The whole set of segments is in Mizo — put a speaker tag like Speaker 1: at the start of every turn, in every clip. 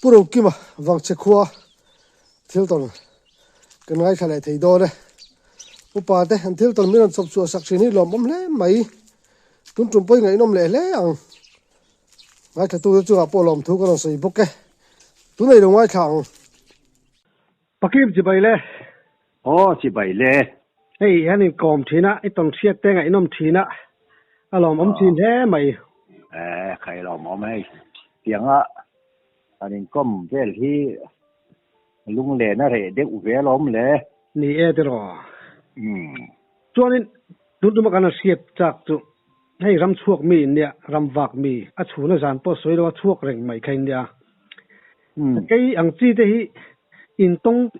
Speaker 1: Pu Rokima Vangchhe khua thil tawn kan ngaithla leh thei dawn e. Upa te an thil tawn min rawn chawp chhuah sak thin hi lawmawm hle mai. Tun tum pawhin ngaihnawm leh hle ang. Ngaithla tu te chungah pawh lawmthu ka rawn sawi bawk e. Tunei lo ngaithla ang. Pakip chibai le.
Speaker 2: Aw chibai le.
Speaker 1: Hei hian in kawm thin a, i tawn hriat te ngaihnawm thin a, a lawmawm thin hle mai.
Speaker 2: Eh khai lawmawm hei. Tianga kan inkawm vel hi lunglen a reh deuh ve alawm le.
Speaker 1: Ni e tiraw. Umm. Chuanin tun tuma kan hriat chak chu hei ram chhuak mi in nia, ram vak mi, a chhuna zan pawh sawi lo a chhuak reng mai kha in nia. Kei ang chi te hi in tawng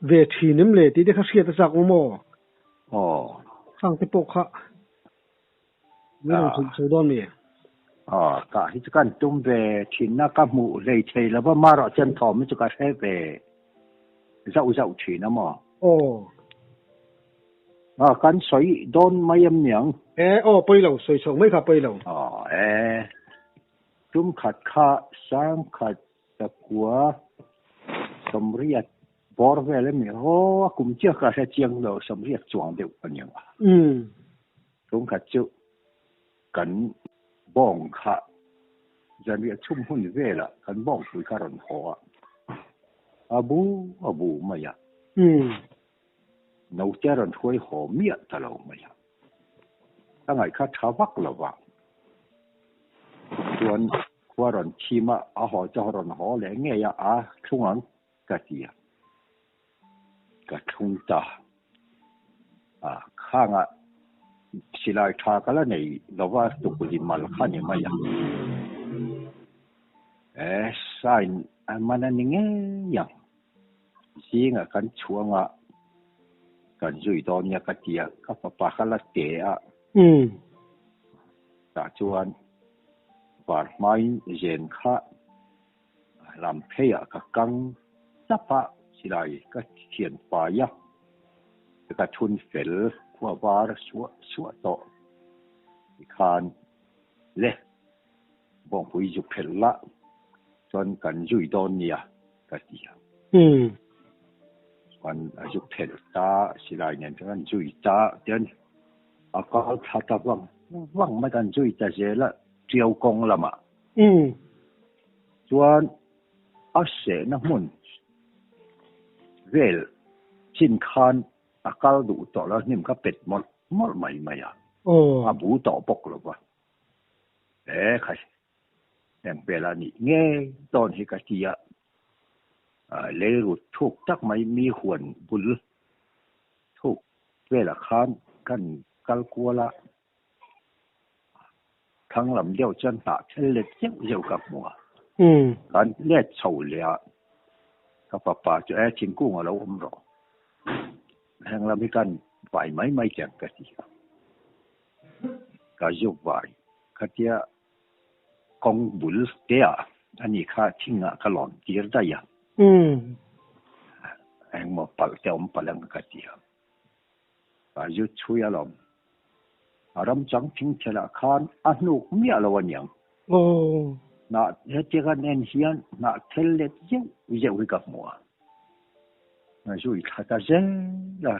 Speaker 1: ve thin em le tih te kha hriat a chak maw maw?
Speaker 2: Aw.
Speaker 1: Khang te pawh kha min rawn chhun chho dawn mi?
Speaker 2: Aw, ka hi chu kan tum ve thin a, ka hmuh hlei thei lo va, marawh chuan thawm hi chu ka hre ve zauh zauh thin a maw?
Speaker 1: Aw.
Speaker 2: Aw, kan sawi dawn mai em niang?
Speaker 1: E, aw, pawi lo, sawi chhoh mai kha pawi lo.
Speaker 2: Aw, e. Tum khat kha sangkhat sakua sawmriat bawr vel em ni? Aw, a kum chiah ka hre chiang lo, sawmriat chuang deuh a ni ang a. Tum khat chu kan bawng kha zanriah chhum hun velah kan bawngpui kha rawn haw a, a bu a bu mai a. Naute a rawn hruai haw miah ta lo mai a. Ka ngaih kha tha vak lo va. Chuan khua rawn thim a, a haw chu a rawn haw leh ngei a, a thlung ang ka ti a. Ka thlung ta. A, khangah silai tha ka la nei lo va, tukli mal kha ni mai a. E, sign a man a ni ngei ang. Zingah kan chhuang a, kan zui dawn nia ka ti a, ka fapa kha la te a. Tah chuan var hmain zen kha lam pheiah ka kang tap a, silai ka thian fai a, ka thun fel khua var suah suah tawh tikhan le bawngpui zu phelh la chuan kan zui dawn nia. ka ti a. Chuan a zu phelh ta, silai nen chuan an zui ta tian a kal thla ta vang vang mai kan zui ta zel a Tiau kawng lamah. Chuan a sehna hmun vel chin khan a kal duh tawh lo, hnim kha pet mawlh mawlh mai mai a, a bu tawh bawk lo va. E khai. Heng vel a nih ngei dawn hi ka ti a, leirut thuk tak mai mi huan bul thuk velah khan kan kal kual a, thlang lam deuh chuan hnah thel let zeuh zeuh ka hmu a, kan let chho leh a, ka fapa chu e thingkung a lo awm rawh, heng lam hi kan vai mai mai teh ang ka ti a, ka zuk vai khatia. Kawng bul te ah a ni kha thing ah ka lawn tir daih a. Engmaw palh te awm palh ang ka ti a. Ka zut chhui alawm. A ram chang thing thel ah khan a hnuk miah lo aniang. Hnah heti kan en hian hnah thel let zeuh zeuh hi ka hmu a. Zui thla ta zel a,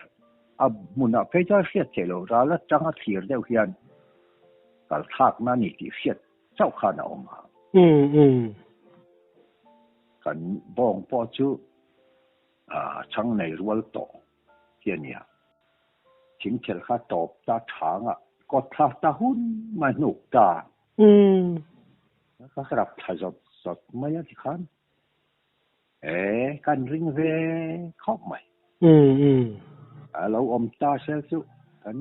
Speaker 2: a hmunah phei chuan hriat theih loh ral atanga thlir deuh hian kal thlakna a ni tih hriat chauh khan a awm a. Kan bawng pawh chu chhang nei rual tawh hi a nia. Thingthel kha tawp ta thangah kawt thla ta hun mai hnuk ta. Ka rap thla zawt zawt mai a tikhan. E, kan ring ve khawp mai. A lo awm ta sel chu kan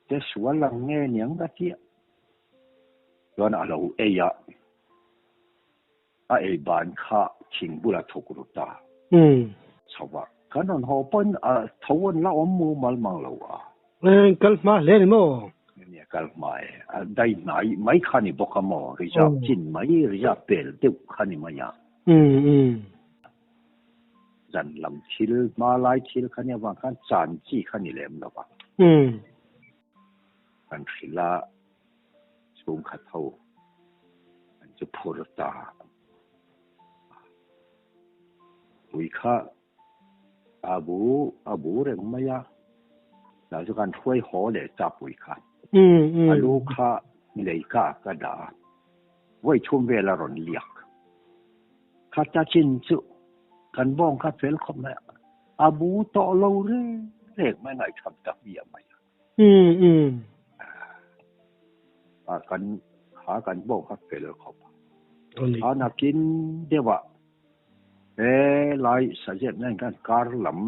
Speaker 2: te sual ang nge niang ka tia. Chuan a lo ei a, a ei ban kha thing bula thuk ru ta. Chho a, kan rawn haw pawn a tho an la awm mumal mang lo a.
Speaker 1: Kal hma hle ni maw?
Speaker 2: Nia kal hma e. A dai hnai mai kha ni bawk a maw? Reserve chin mai, reserve pel deuh kha ni mai a. Zan lam thil, hma lai thil kha nia vang khan chan chi kha ni lem lo va. Kan hrilh a, chhungkhat ho an chu phur ta. Pui kha a bu a bu reng mai a, tah chu kan hruai haw leh ta pui kha. A lu kha lei ka ah ka dah a, vawi thum vel a rawn liak. Kha ta chin chu kan bawng kha fel khawp mai a, a bu tawh lo reng reng mai ngaihtham ta hmiah mai a. A kan kha kan bawng kha fel khawp a. A nakin deuh ah he lai sazep na in khan kar lam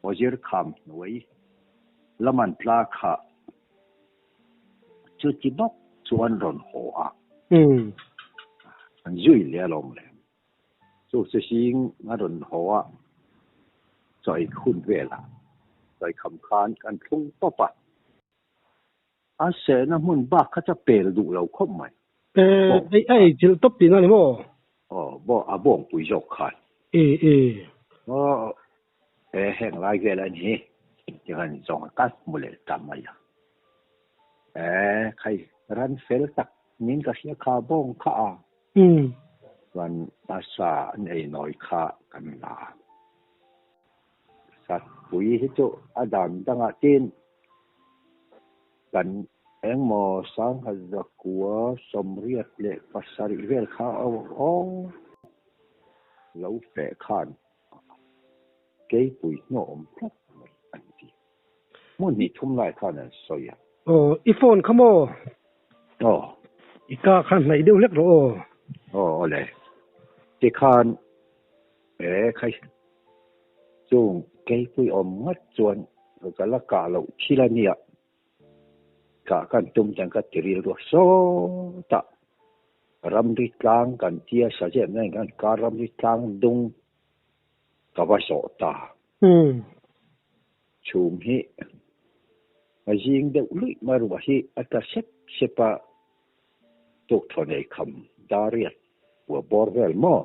Speaker 2: Wazir kham hnuai laman tla kha chuti bawk chuan rawn haw a. An zui leh alawm le. Chu chu hing a rawn haw a, chawi khun velah chawi kham khan kan thlung pawp a. A sehna hmun bak kha chu a pel duh lo khawp mai.
Speaker 1: Eh, a ei chilh tawp tihna ni maw?
Speaker 2: Aw, bawng, a bawngpui zawk khan.
Speaker 1: E, e.
Speaker 2: Aw, e, heng lai vel a ni. Tikhan zawng a kal hmu leh ta mai a. E, khai, ran fel tak nin ka hria kha bawng kha a. Chuan a sa an ei nawi kha kan la a. Satpui hi chu a dan dangah tin kan engmaw sangha zakua sawmriat leh pasarih vel kha aw lo feh khan keipui hnawh awm tlat mai an ti. Hmun hnih thum lai khan an sawi a.
Speaker 1: Aw, i phone kha maw?
Speaker 2: Aw.
Speaker 1: I ka kha hnaih deuh hlek rawh aw.
Speaker 2: Aw, awle. Tikhan e khai chung keipui awm ngat chuan ka la kah loh thil a nia. Kah kan tum chuan ka ti rilru sawtah ramri tlang kan tia sazep na in khan kar ramri tlang dung ka va zawh ta. Chhum hi a zing deuh luih mai ruah hi a tla sep sep a, tukthaw nei kham dariat pua bawr vel maw?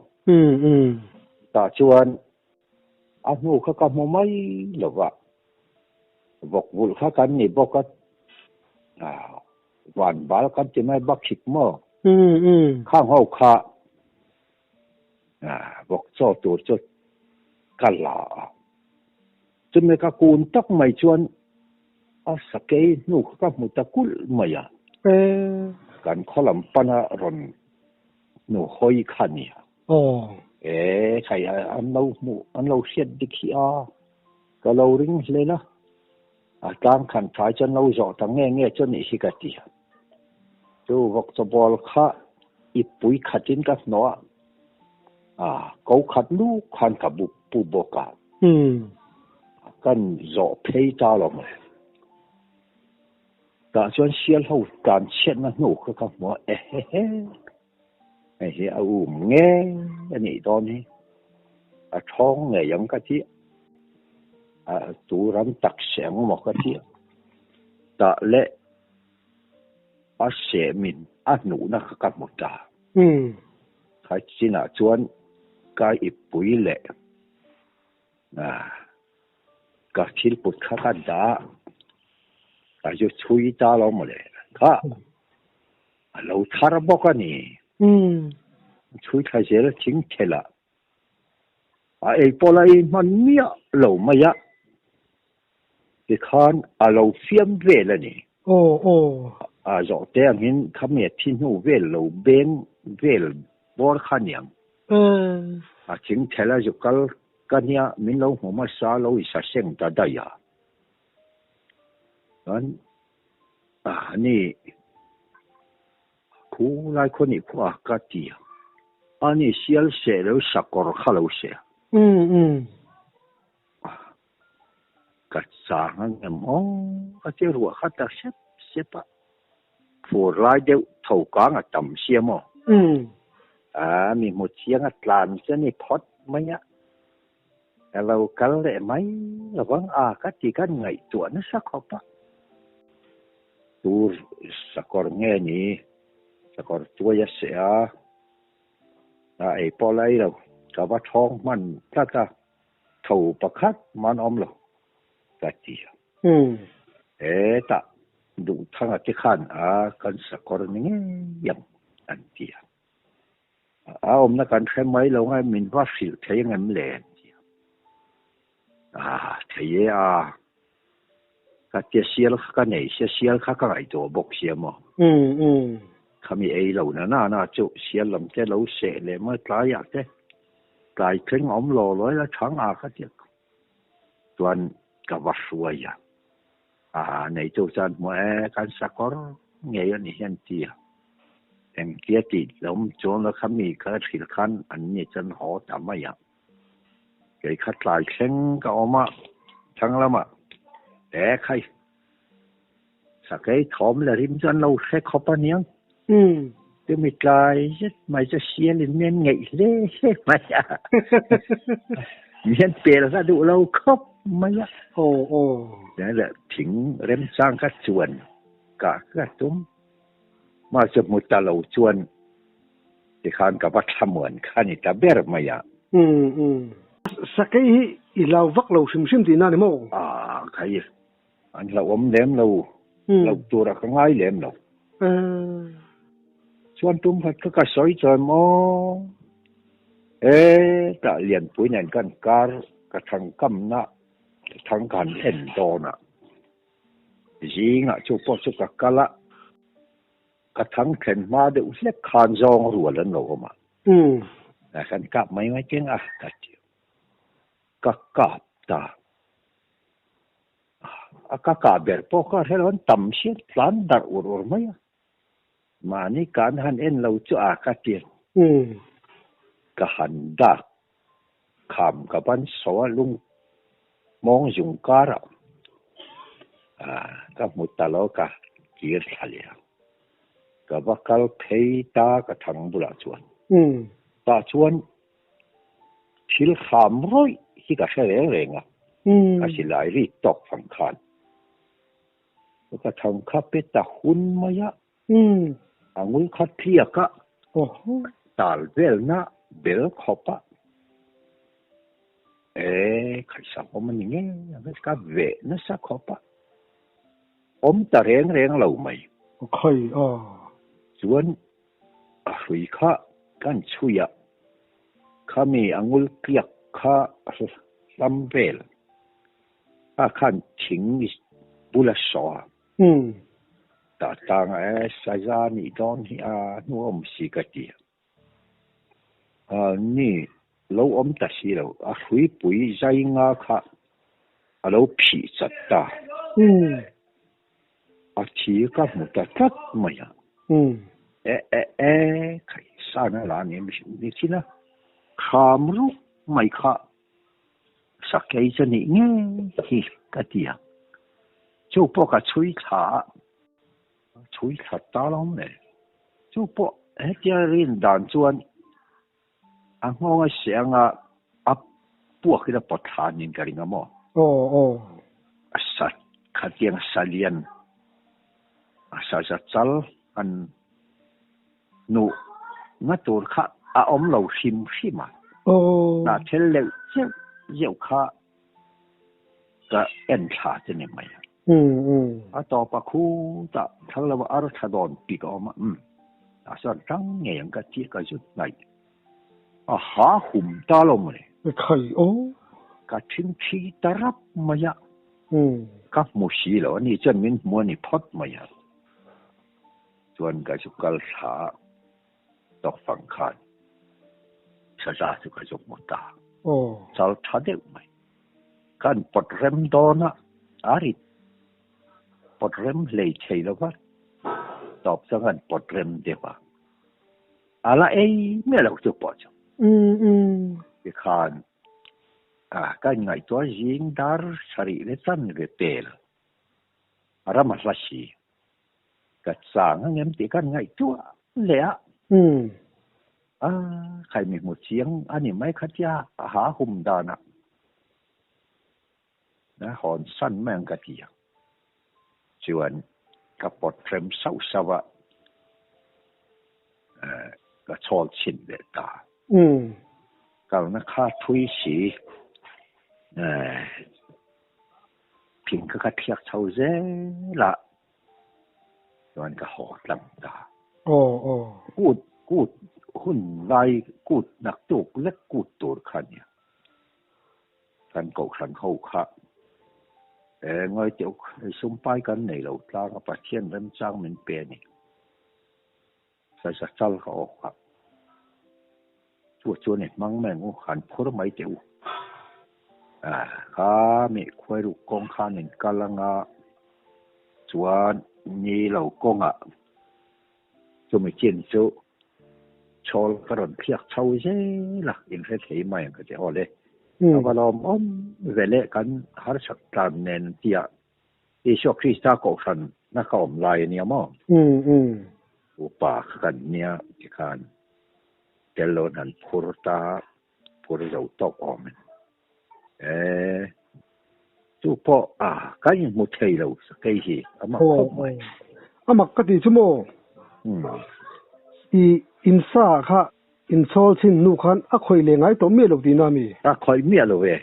Speaker 2: Tah chuan a hnu kha ka hmu mai lo va, vawk vulh kha kan ni bawk a, van bal kan ti mai bakhik maw? Khang ho kha Vawk chaw tur chu ka la a, chumi ka kun tak mai chuan a sakei hnu kha ka hmu ta kulh mai a, kan khaw lam pana rawn hnu hawi kha a ni a. E khai an lo hmuh an lo hriat dik hi a, ka lo ring hle la, a tlang khan thlai chuan lo zawh ta nge nge chu a nih hi ka ti a. Chu vawk chaw bawl kha i pui khatin ka hnawh a, a ko khat lu khan ka bu pu bawk a. Kan zawh phei ta lo mai. Tah chuan sial ho tan chhiatna hnu kha ka hmu a, ehehe, hei hi a um nge a nih dawn hi, a thawng ngei ang ka ti a, tu ram tak se ang maw ka ti a. Tah leh A sehmin a hnuhna kha ka hmu ta. Kha chinah chuan ka ippui leh ka thil put kha ka dah a zu chhui ta lo mawle kha a lo thar bawk a ni. Chhui thla zel thing thelh a a ei pawh la ei hman miah lo mai a. Tikhan a lo fiam vel a ni.
Speaker 1: Aw aw.
Speaker 2: A zawh te angin khami a thi hnu vel lo beng vel bawr kha niang. A thing thel a zu kal ka nia min lo hmu hmasa lo i sa seng ta daih a. Chuan a ni khu lai khaw nih khu a ka ti a. A ni sial seh lo sakawr kha lo seh a. Ka chang a ngem aw ka ti ruah kha ta sep sep a, fur lai deuh tho kang a tam sia maw? A mi hmu chiang a tlan che ni phawt mai a, ka lo kal leh mai lovang a ka ti khan ngaihtuah nasa khawp a. Tur sakawr nge ni, sakawr tuai a seh a, a ei pawh la ei lo, ka va thawng hman tlat a. Tho pakhat man awm lo ka ti a. Hetah Duhthanga te khan a kan sakawr ni ngei ang an ti a. A awmna kan hre mai lo ngai min va hrilh thei angem le an ti a. A thei e a, ka tia sial kha ka nei sia sial kha ka ngaihtuah bawk sia maw. Khami ei lo na na na chu sial lam te lo seh leh mai tlaiah te tlai thleng a awm law law ila chhang a ka tia chuan ka va hruai a. A neitu chuan hmu e, kan sakawr ngei a nih hian ti a. Engtia tih lo awm chuang lo kha mi kha hrilh khan an ni chuan haw ta mai a. Kei kha tlai thleng ka awm a, thlang lamah e khai sakei thawm leh rim chu an lo hre khawp a niang. Chumi tlai zet mai chu sialin mian ngeih hle hle mai a, mian pel kha duh lo khawp mai a.
Speaker 1: Aw aw.
Speaker 2: Leh thing remchang kha chuan kah ka tum. Mahse hmu ta lo chuan tikhan ka va thlamuan kha ni ta ber mai a.
Speaker 1: Umm umm. Sakei hi i hlau vak lo hrim hrim tihna ni maw?
Speaker 2: Ah khai. An hlauhawm lem lo, hlauh tura ka ngai lem lo. Chuan tum khat kha ka sawi chuan maw, e tah Lianpui nen kan kar ka thangkamna thang ka han en dawn a, zingah chu pawh chu ka kal a, ka thang thlen hma deuh hlek khan zawng rual an lo awm a, kan kap mai mai keng a ka ti. Ka kap ta. A ka kah ber pawh kha hre lo an tam hriat tlan darh ur ur mai a. Mahni kan han en lo chu a ka ti. Ka han dak kham ka ban so a lung hmawng zung karah ka hmu ta lo ka kir thla leh a. Ka va kal phei ta ka thang bulah chuan. Tah chuan Thil hram rawih hi ka hre reng reng a, ka silai ri tawk fang khan ka thang kha pe ta hun mai a, a ngul kha tliak a, tal velna bel khawp a, e khaihsam awm a ni ngei ang e, ka veh nasa khawp a, awm ta reng reng lo mai. Chuan A hrui kha kan chhui a, khami a ngul tliak kha hlam vel a khan thing bul a saw a. Tah tang a e saza nih dawn hi a hnu awm si ka ti a. Ni lo awm ta si lo, a hruipui zai nga kha a lo phih chat ta. A thi ka hmu ta tlat mai a. E e e, khai sana la ni ni thin a, kham ruk mai kha sakei chu nih ngei hi ka ti a. Chu pawh ka chhui thla a, chhui thla ta lo mai. Chu pawh hetia rin dan chuan A nghawng a seh anga a puak in a pawt thla niin ka ring a maw?
Speaker 1: Aw aw.
Speaker 2: A sa khatiang sa lian a sa za chal an hnuh na tur kha a awm lo hrim hrim a.
Speaker 1: Aw.
Speaker 2: Hnah thel leuh zeuh zeuh kha ka en thla che ni mai a. A tawp a khutah thlang lova ar tha dawn pik a awm a, umm a sawn tang ngei ang ka ti ka zut hnaih. A ha hum ta lo maw le.
Speaker 1: Khai aw.
Speaker 2: Ka thingthi ta rap mai a. Ka hmu si lo a ni chuan min hmu a ni phawt mai a. Chuan ka zu kal thla a tawk fang khan saza chu ka zu hmu ta. Chal tha deuh mai. Kan pawt rem dawn a, a rit pawt rem hlei thei lo va, tawp chuan kan pawt rem deuh a, a la ei miah lo chu pawh chu. Tikhan ka inngaihtuah zing dar sarih le chan ve pel a ram a hla si. Ka chang angem tih kan ngaihtuah leh a. A khai mi hmu chiang a ni mai kha tia a ha hum danah na hawn san mai ang ka ti a. Chuan ka pawt rem sauh sauh a, ka chhawl chhin leh ta. Kalna kha thui si Thing kha ka thiak chho zel a, chuan ka haw tlang ta.
Speaker 1: Aw aw.
Speaker 2: Kut kut Hun lai kut naktuk lek kut tur kha nia. Kan kohhran ho kha e ngawi teh u, hei sumpai kan nei lo tlang a, Pathian remchang min pe a ni. Saisa chal ka awk a, chu chuan i hmang mai ang u, han phur mai teh u. Kha mi khuairuk kawng khan in kal anga chuan ni lo kawngah Chumi chin chu chhawl ka rawn phiak chho zel a, in hre thei mai ang ka ti. Aw le, a va lawmawm ve le, kan harsat tlan nen tia Isua Krista kohhran na ka awm lai a nia maw? Upa kha kan nia tikhan tel lo an han phur ta, phur zo tawk awm in. E, chu pawh a kan inhmu thei lo sakei hi a mak khawp mai.
Speaker 1: A mak ka ti chu maw? I insa ah kha inchhawl chhin hnu khan a khawih leh ngai tawh miah lo tihna a mi?
Speaker 2: A khawih miah lo e.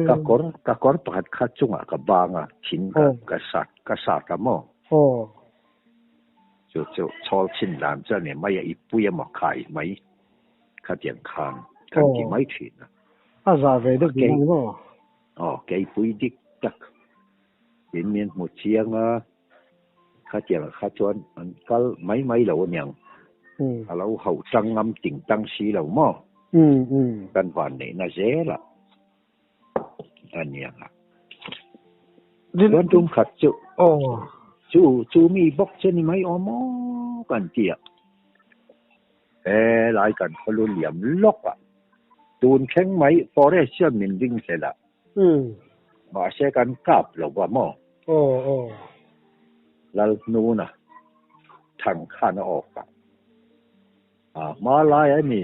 Speaker 2: Ka kawr ka kawr pakhat kha chungah ka bang a, thin ka ka sat ka sat a maw? Chu chu chhawl chhin dan chu a ni mai a, i pui a maw khai mai. Khatiang khan kan ti mai thin a.
Speaker 1: A za ve deuh tih ang maw?
Speaker 2: Aw, keipui dik tak in min hmu chiang a, khatiang kha chuan an kal mai mai lo aniang. A lo hauh tang ngam ting tang si lo maw? Kan van neihna zel a aniang a. Chuan tum khat chu chu chu mi bawk che ni mai awm aw kan ti a. He lai kan khaw lu liam lawk a, tun thleng mai forest hian min ding hlel a, mahse kan kap lo va maw? Lalhnuna thang khan a awk a, a hma lai a ni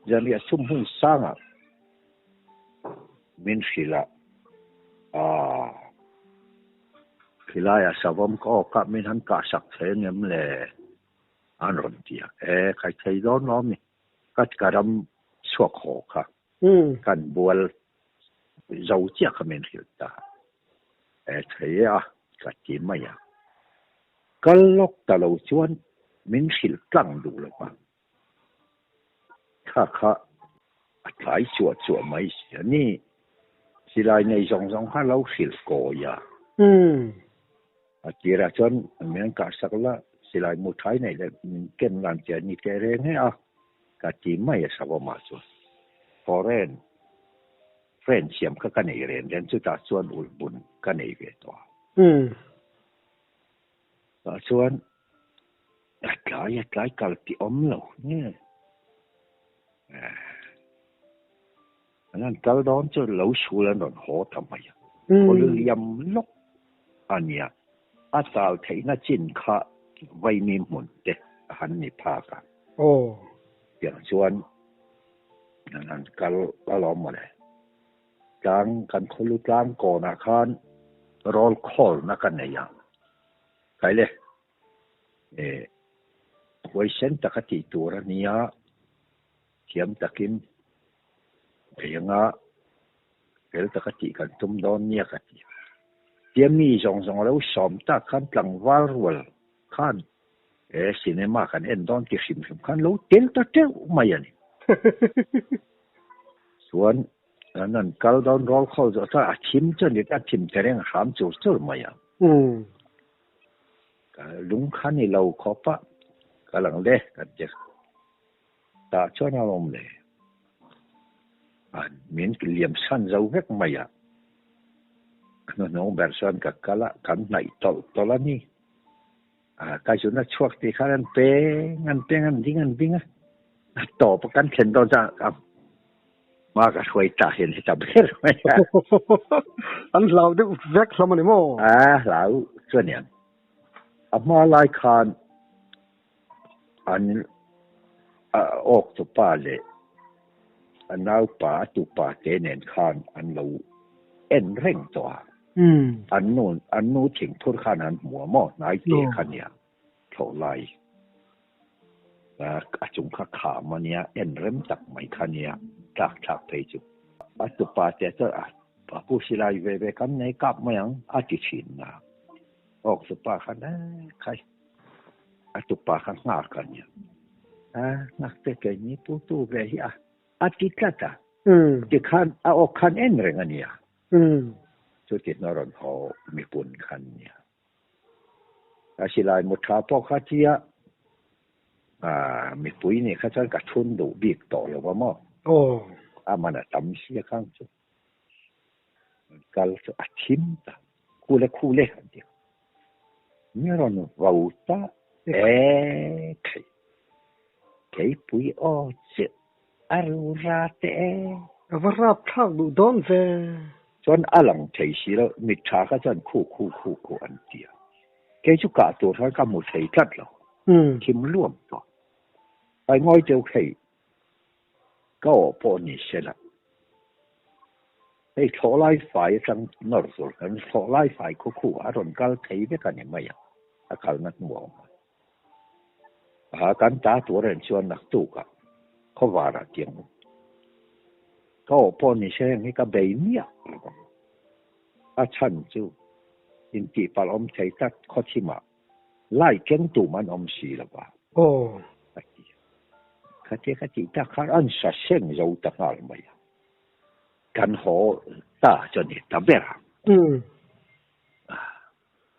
Speaker 2: zanriah sum hun sangah min hrilh a, aah khilaiah savawm ka awk a, min han kah sak thei angem le? An rawn ti a, E, khai thei dawn lo ami? Ka ka ram chhuak haw kha kan bual zo chiah kha min hrilh ta. E, thei e a, ka ti mai a. Kal lawk ta lo chuan min hrilh tlang duh lo va. Thla kha a tlai chuah chuah mai si a ni. Silai nei zawng zawng kha lo hrilh kawi a. A tirah chuan min an kah sak la, silai mu thai neih leh min ken lan che a ni teh reng e a, ka ti mai a Savawmah chuan. Foreign friend siam kha ka nei reng reng, chutah chuan ulh bun ka nei ve tawh a. Tah chuan a tlai a tlai kal tih awm lo nge. An han kal dawn chu lo sul an rawn haw ta mai a, khaw liam lawk a nia, a tal theihna chin kha vaimi hmun te a han ni phak a. Tiang chuan an han kal alawm mawle. Tlang kan khawlu tlang kawnah khan roll call na ka nei a, Kaile huaisen taka tih tur a nia. Thiam takin thei anga fel taka tih kan tum dawn nia ka ti. Tia mi zawng zawng lo sawm tak khan tlangval rual khan he cinema kan en dawn ti hrim hrim khan lo tel ta teuh mai a ni. Chuan an han kal dawn roll call zawh chuan a thim chu ni ta thim tereng a hram chur chur mai a. Ka lung kha ni lo khawp a, ka lang le kan ti. Tah chuan a awm le. A min liam san zo vek mai a. Hnuhnung ber chuan ka kal a, kan hnaih tawlh tawlh a ni. A ka zun a chhuak tih khan an peng an peng an ding an ding a. A tawp a kan thlen dawn chuan a hma ka hruai ta hian heta ber mai a.
Speaker 1: An hlau deuh vek hlawm a ni maw?
Speaker 2: A hlau chuan nia. A hma lai khan An awk tupa leh a naupa a tupa te nen khan an lo en reng tawh a. An nu an nu thingphur khan an hmu a maw hnai te kha nia thlawh lai a chung kha kham a nia en rem tak mai kha nia tlak thlak phei chu. A tupa te chuan a pu silai ve ve kan nei kap mai ang a ti thin a. Awk tupa khan e khai. A tupa kha nghak a nia. A ngakte keini pu tu ve hi a a ti tlat a. Tikhan a awk khan en reng a nia. Chuti hna rawn haw mipun khan nia. A silai mu tha pawh kha tia mipui nih kha chuan ka thun duh bik tawh lo a maw? A man a tam si a khang chu. Kal chu a thim ta. Khu le khu le an ti. Mi rawn vo ta e thei. Keipui aw chiah a ru ra teh e.
Speaker 1: A va rap thlak duh dawn ve.
Speaker 2: Chuan a lang thei si lo, mit tha kha chuan khu khu khu khu an ti a. Kei chu kah tur khan ka hmu thei tlat lo. Thim luam tawh. Pai ngawi deuh hei ka awh pawh ni se la. Hei thlawh lai fai atang nawr tur khan thlawh lai fai khu khu a rawn kal thei vek a ni mai ang, a kalna hnu a awm a. A kan ta tur en chuan naktukah khawvarah tiang ka awh pawh ni se heng hi ka bei miah lo ang. A chhan chu intihpalh awm thei tlat khawthimah lai keng tum an awm si lo va.
Speaker 1: Aw.
Speaker 2: A ti a. Khatia ka tih tak khan an sa seng zo ta nghal mai a. Kan haw ta chu a ni ta ber ang.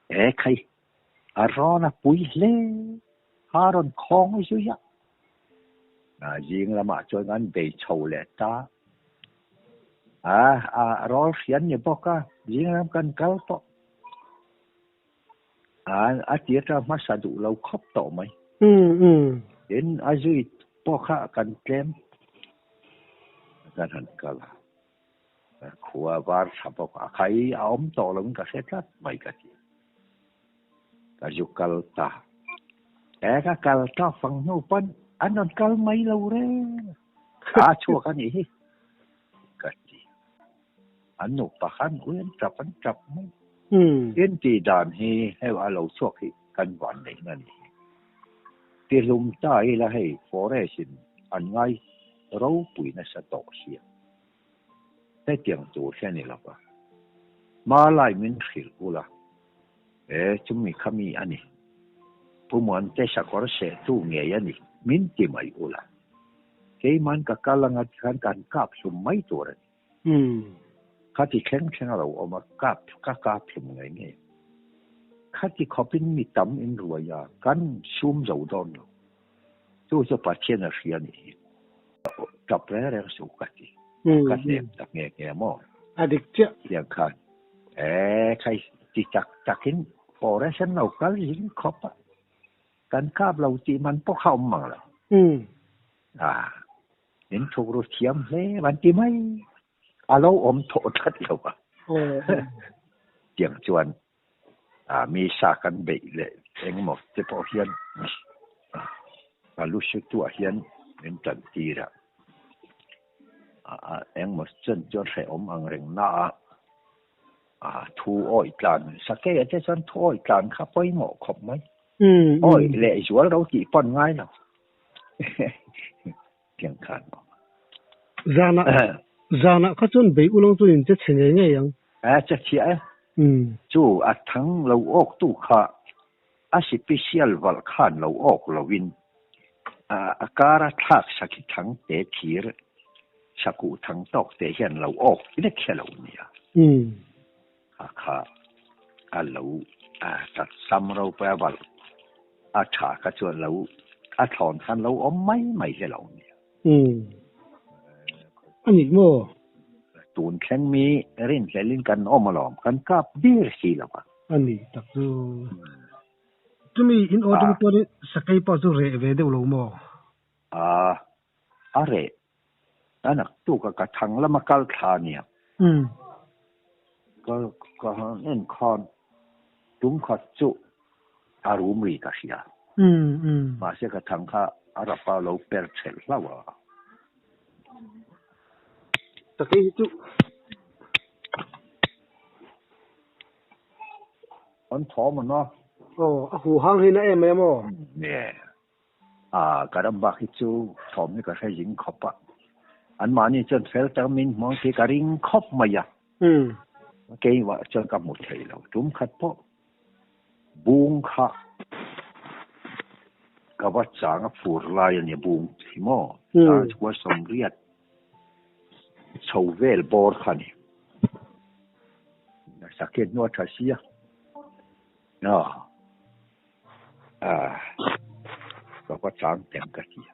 Speaker 2: E khai, a rawn a pui hle, a rawn khawng zui a. Zing lamah chuan an bei chho leh ta. A, a rawl hrian ni bawk a, zing lam kan kal tawh. A, a ti atang hmasa duh lo khawp tawh mai. Tin, a zui pawh kha kan tlem kan han kal a. Khua var tha bawk a, khai a awm tawh lo in ka hre tlat mai ka ti. Ka zu kal ta. E ka kal ta fang hnu pawn an rawn kal mai lo reng. A chhuak a nih hi ka ti. An nupa khan ui an tap an tap mai. Tin tih dan hi hei a lo chhuak hi kan van neih na ni hi. Tihlum ta ila hei forest in an ngai ropui nasa tawh sia. Hetiang tur hi a ni lo va. Hmalai min hrilh ula, e chumi kha mi a ni. Pu Muante sakawr sehtu ngei a ni min ti mai ula. Keiman ka kal anga tikhan kan kap hlum mai tur a ni. Khati thleng thleng a lo awm a, kap ka kap hlum ngei ngei. Khati khawpin mi tam in ruai a, kan sum zo dawn lo. Chu chu Pathian a hria nih hi. Tap reng reng suh ka ti. Ka hnem tak nge nge maw?
Speaker 1: A dik chiah.
Speaker 2: Tiang khan e khai ti tak takin forest an lo kal zing khawp a. Kan kap lo tih man pawh kha awm mang lo. A min thuk ru thiam hle an ti mai. A lo awm thawh tlat lo a. Tiang chuan a mi sa kan beih leh engemaw te pawh hian a lu sutuah hian min tan tir a, engemaw chen chuan hrehawm ang reng na a, a thu awih tlan sakei ah te chuan thu awih tlan kha pawimawh khawp mai, awih leh zual ro tih pawn ngai lo tiang khan awm.
Speaker 1: Zanah zanah kha chuan bei ulang chuan in che chhe ngei ngei ang.
Speaker 2: A che chhia e. Chu a thang lo awk tu kha a sipisial valh khan lo awk lo in a kar a thlak sakhi thang te thir sakuh thang tawk te hian lo awk vek hre lo nia. A kha a lo tat sam ropui a valh a tha kha chuan lo a thlawn khan lo awm mai mai hre lo nia.
Speaker 1: Umm. A nih maw?
Speaker 2: Tun thleng mi rinhlelhin kan awm alawm, kan kap dir si lo a.
Speaker 1: A nih tak chu. Chumi in aw tum chuan sakei pawh chu reh ve deuh lo maw?
Speaker 2: A, a reh. A naktuk a ka thang lama kal thla nia.
Speaker 1: Umm.
Speaker 2: Ka ka han en khan tum khat chu a rum ri ka hria. Mahse ka thang kha a rapa lo per thelh hlauh a.
Speaker 1: Sakei hi chu.
Speaker 2: An thawm an a.
Speaker 1: Aw, a huh hang hi na em em aw.
Speaker 2: Nge. A, ka ram bak hi chu thawm hi ka hre zing khawp a. Anmahni chuan fel tak min hmuang tih ka ring khawp mai a. Keimah chuan ka hmu thei lo. Tum khat pawh bung kha Ka va chang a fur lai a ni bung hi maw? Chang chhua 80 chho vel bawr kha a ni. Sakhi hnu a tha si a. Ka va chang teng ka ti a.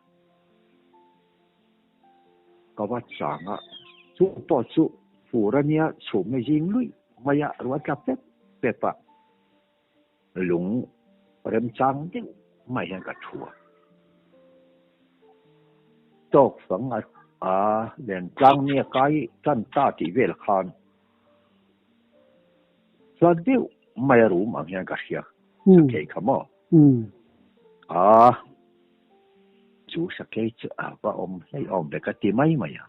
Speaker 2: Ka va chang a, chu pawh chu fur a nia chhumna zing luih mai a, ruah tla pep pep a. Lung remchang deuh mai hian ka thu a. Tawk fang a a len tlang nia kai tan ta tih vel khan chuan deuh mai a rum ang hian ka hria sakei kha maw? A chu sakei chu a va awm hlei awm ve ka ti mai mai a.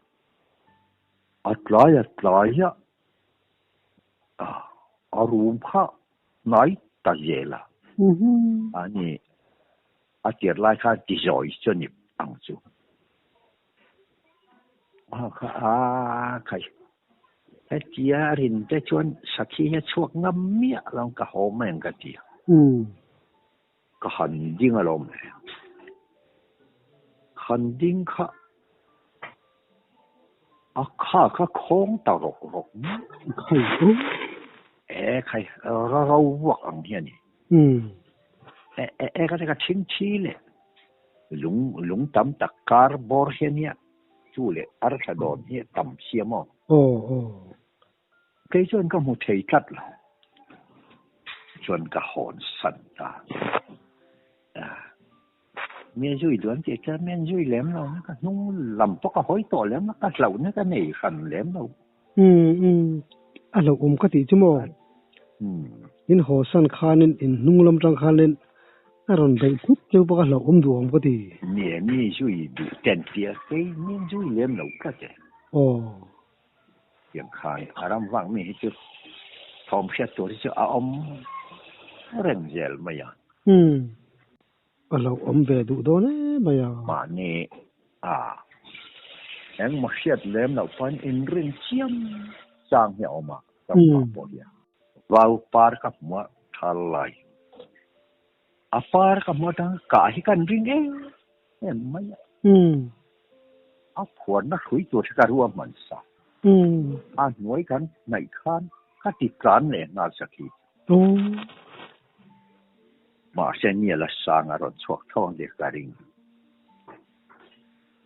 Speaker 2: A tlai a tlai a a rum kha hnai ta zel a. A ni, a tir lai khan ti zawi chu a ni ang chu. A kha a khai hetia rin te chuan sakhi hi a chhuak ngam miah lo ka haw mai ang ka ti a. Ka han ding alawm le. Han ding kha a kha kha khawng ta rawk rawk mai.
Speaker 1: Khai u.
Speaker 2: E khai ra ro vuak ang hi a ni. E e e ka ka thing thi le. Lung lung tam tak kar bawr hi a nia. Chu leh arthla dawn hi a tam sia maw.
Speaker 1: Aw aw.
Speaker 2: Kei chuan ka hmu thei tlat lo. Chuan ka hawn san ta. Mian zui duan tih chuan mian zui lem lo na ka hnung lam pawh ka hawi tawh lem lo, ka hlauhna ka nei hran lem lo.
Speaker 1: Umm umm a hlauhawm ka tih chu maw? In haw san khanin in hnung lam tang khanin a rawn beih thut cheu bawk a hlauhawm duhawm ka ti.
Speaker 2: Nia mi zui duh ten tia kei mian zui lem lo tlat e.
Speaker 1: Aw.
Speaker 2: Tiang khan a ram vang mi hi chu thawm hriat tur hi chu a awm reng zel mai a.
Speaker 1: Umm. A lo awm ve duh dawn em mai a.
Speaker 2: Mahni a engmaw hriat lem loh pawn inrin chiam chang hi a awm a, ram vang pawh hi a. Vau par ka hmu a thal lai. A par ka hmu atang kah hi kan ring em em mai a. A phuarna hrui tur hi ka ruah hman sa. A hnuai kan hnaih khan ka ti tlan leh nghal sakhi chu. Mahse nia la sang a rawn chhuak tho ang tih ka ring.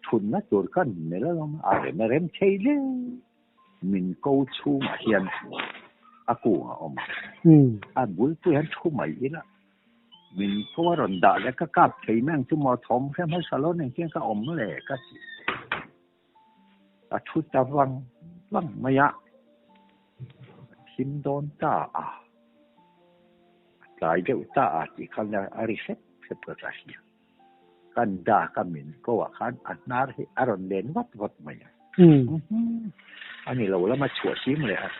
Speaker 2: Thunna tur kan melh alawm a rem a rem thei hle. Min ko chhungah hian a kung a awm a, a bulpui han thu mai ila min ko a rawn dah leh ka kap thei mai ang chu maw thawm hre hmasa lo nen khian ka awm le ka ti. A thu ta vang vang mai a, a thim dawn ta a, a tlai deuh ta a tih khan a ri hrep hrep ka ka hria. Kan dak a min ko ah khan a hnar hi a rawn len vat vat mai a. A ni lo lama chhuah sim leh a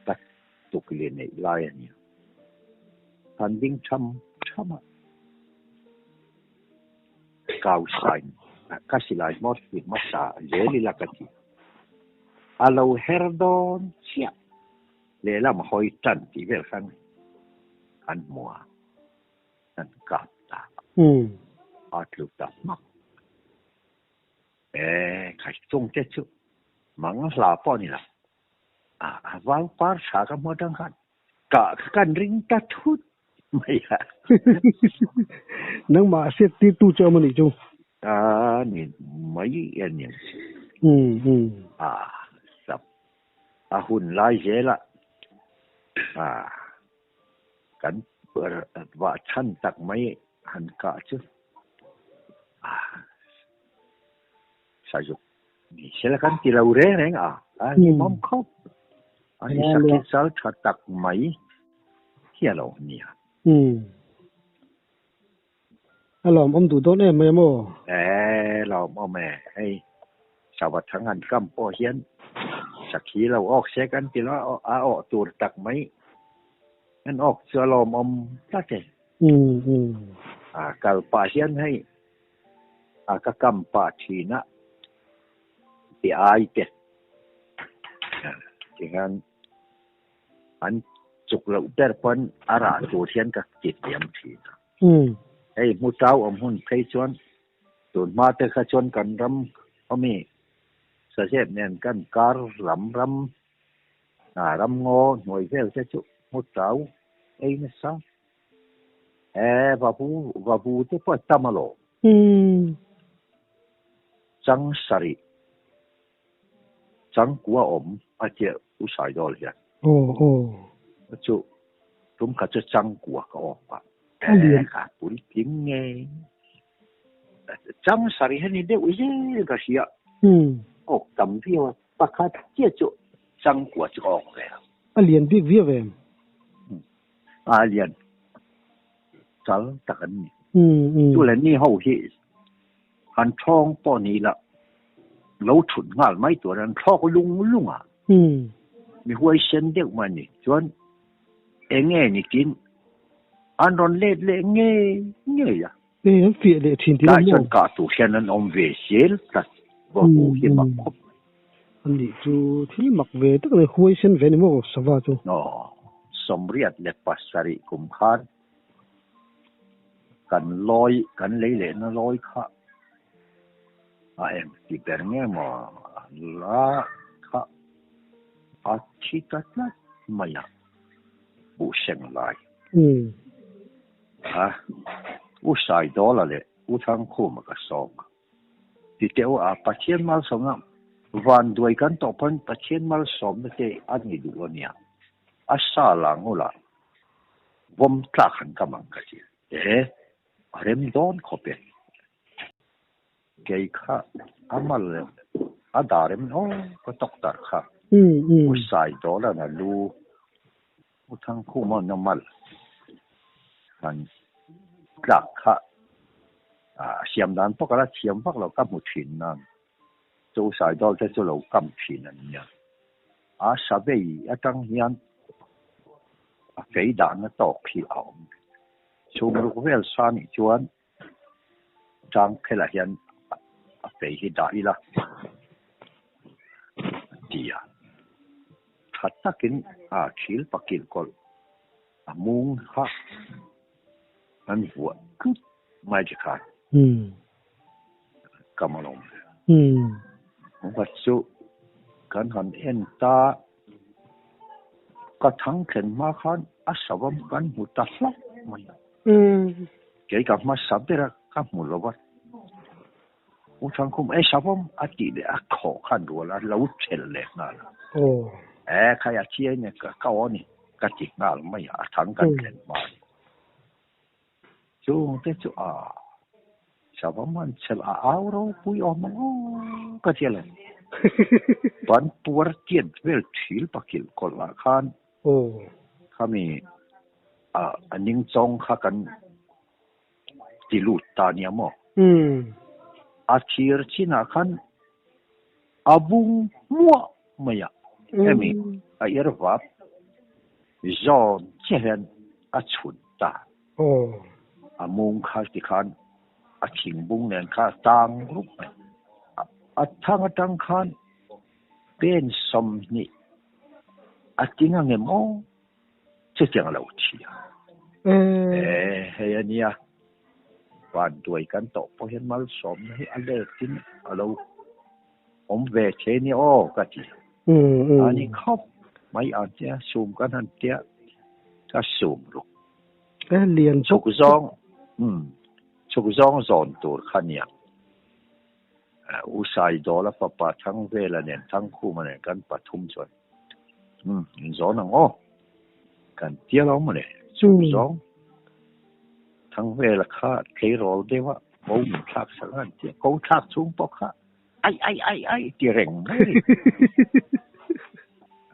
Speaker 2: ka tuk leh neih lai a nia. Kan ding tham tham a. Kau sain ka silai hmawr hi hmasa zel ila ka ti. A lo her dawn chiah lehlam hawi tan tih vel khan kan hmu a. Kan kap ta. A tlu ta hmak. E, khai chung te chu mang hla pawh a ni lo. A vau par tha ka hmu atang khan kah kha kan ring ta thut mai a.
Speaker 1: Nangmah hriat tir tu che awm a nih chu.
Speaker 2: A ni mai a ni. A sap a hun lai zel a. A. Kan vah chhan tak mai han kah chu sazuk ni sela kan ti lo reng reng a, a hlimawm khawp. A ni sakhi chal tha tak mai hi a lo nia.
Speaker 1: A lawmawm duh dawn em mai a maw?
Speaker 2: E, lawmawm e. Hei, Savathang han kam pawh hian sakhi lo awk se kan ti lo a, a awh tur tak mai. An awk chu a lawmawm tlat e. A kal pah hian hei a ka kam pah thin a, ti ai te tihian an chuk loh ber pawn a rah tur hian ka ti hniam thin a. Hei hmu tau awm hun phei chuan tun hma te kha chuan kan ram awmi sazep nen kan kar lam ram ram ngaw hnuai vel te chu hmu tau ei nasa. E vavu vavu te pawh a tam alawm. Chang sarih changkua awm a tia U Saidawl hian.
Speaker 1: Aw aw.
Speaker 2: Chu tum khat chu changkua ka awm a. E ka puitling nge. Chang sarih hi ni deuh zel ka hria. Awk tam viau a. Pakhat chiah chu changkua chu ka awk ve a.
Speaker 1: A lian bik viau em?
Speaker 2: A lian chal tak an ni. Chu leh ni ho hi han thawng pawh ni ila lo thut nghal mai tur an thlawk lung lung a. Mi huaisen deuh mai a ni. Chuan eng nge ni tin an rawn let leh ngei ngei a.
Speaker 1: Eng an fiah leh thin tih
Speaker 2: lam maw? Tlai chuan kah tur hian an awm ve zel tlat vawu hi mak khawp mai.
Speaker 1: A nih chu thil mak ve tak a ni, huaisen ve a ni maw sava chu?
Speaker 2: Aw, 87 kum khan kan lawi, kan lei lehna lawi kha a eng ti ber nge maw la kha a thi ta tlat mai a, buhseng lai. A, U Saidawla leh U Thangkhuma ka sawm a. Ti teh u a, Pathian malsawmna van duai kan tawh pawn Pathian malsawmna te a ni duh a nia. A sa lang ula vawm tlak han kam ang ka ti. E, a rem dawn khawp e. Kei kha a mal leh a dar em aw ka tawk tar kha. U Saidawla'n a lu U Thangkhuma na mal han tlak kha a siam dan pawh ka la thiam vak lo ka hmu thin nan chu U Saidawl te chu lo kam thin an nia. A savei atang hian a fei dahna tawk hi a awm. Chhumruk vel sa nih chuan Tang phelah hian a fei hi dah ila a ti a. Tha takin a thil pakilh kawlh a mung kha an vuah tlut mai che khan ka malawm ve. Pakhat chu kan han en ta ka thang thlen hma khan a savam kan hmu ta hlauh mai a. Kei ka hmasa ber a ka hmu lo va, U Thangkhum e savawm a tih leh a khawh khan rual a lo thelh leh nghal a. E khai a chiai nen ka ka aw ni ka ti nghal mai a, a thang kan thlen hma a ni. Chung te chu a savawm an chhelh a au ropui awm ang aw ka ti a lo. Ban puar tiat vel thil pakilh kawlh ah khan Khami a ning chawng kha kan ti lut ta nia maw? A thir chinah khan a bung hmuah mai a, hemi a ir vap zawn chiah hian a chhun ta. A mung kha tikhan a thingbung nen kha a tang rup mai. A thang atang khan pen 20 A ti ngang em aw? Chutiang a lo thi a. E, hei a nia, vanduai kan tawh pawh hian malsawmna hi a letin a lo awm ve thei a nia aw ka ti. A ni khawp mai ang che a, sum kan han tia, ka sum ruk. Chhuk zawng, chhuk zawng zawn tur kha nia. U Saidawla fapa Thangvela nen Thangkhuma nen kan pathum chuan umm in zawn ang aw kan tia lo maw le chu zawng Thangvela kha tleirawl deuh a ko min thlak sak a an tia ko thlak chhung pawh kha ai ai ai ai ti reng mai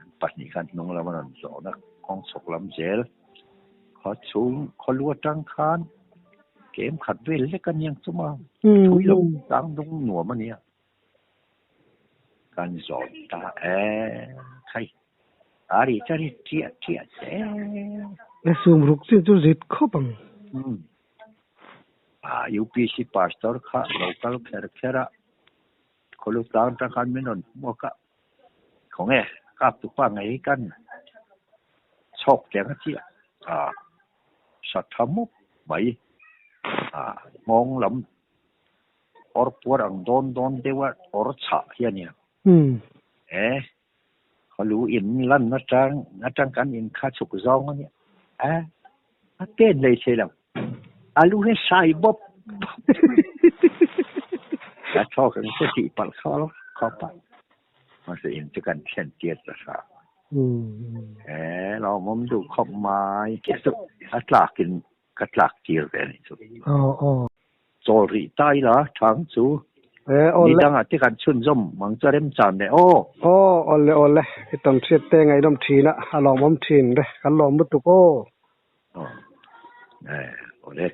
Speaker 2: an pahnih khan hnung lam a rawn zawn a kawng chhawk lam zel khaw chhung khaw lu atang khan Kem khat vel lek a niang chu ma, thui lo tlang dawng nuam a nia. Kan zawn ta e, khai a ri cha ri chiah chiah che.
Speaker 1: A sum ruk chin chu zit khawp ang.
Speaker 2: Umm. A UPC pastor kha lo kal kher kher a, khawlu tlang atang khan min rawn hmuak a, khawnge kap tupa ngei kan chhawk tiang a chiah a. Sa tha mup mai. A nghawng lam awr puar ang dawn dawn deuha awr chhah hi a nia. E khaw lu in lan atang atang kan in kha chhuk zawng a nia. A a pen lei thei lo. A lu hi sai bawp bawp mai. A thawk ang che tih palh kha khawp a. Mahse in chu kan thlen tir ta hra. E lawmawm duh khawp mai. A tlakin ka tlak tir ve a nih chu. Chawl rih ta ila thang chu ni dangah te kan chhunzawm ang chu a remchan leh aw.
Speaker 1: Aw awle awle i tawn hriat te ngaihnawm thin a, a lawmawm thin re kan lawm lutuk aw.
Speaker 2: Aw e awle.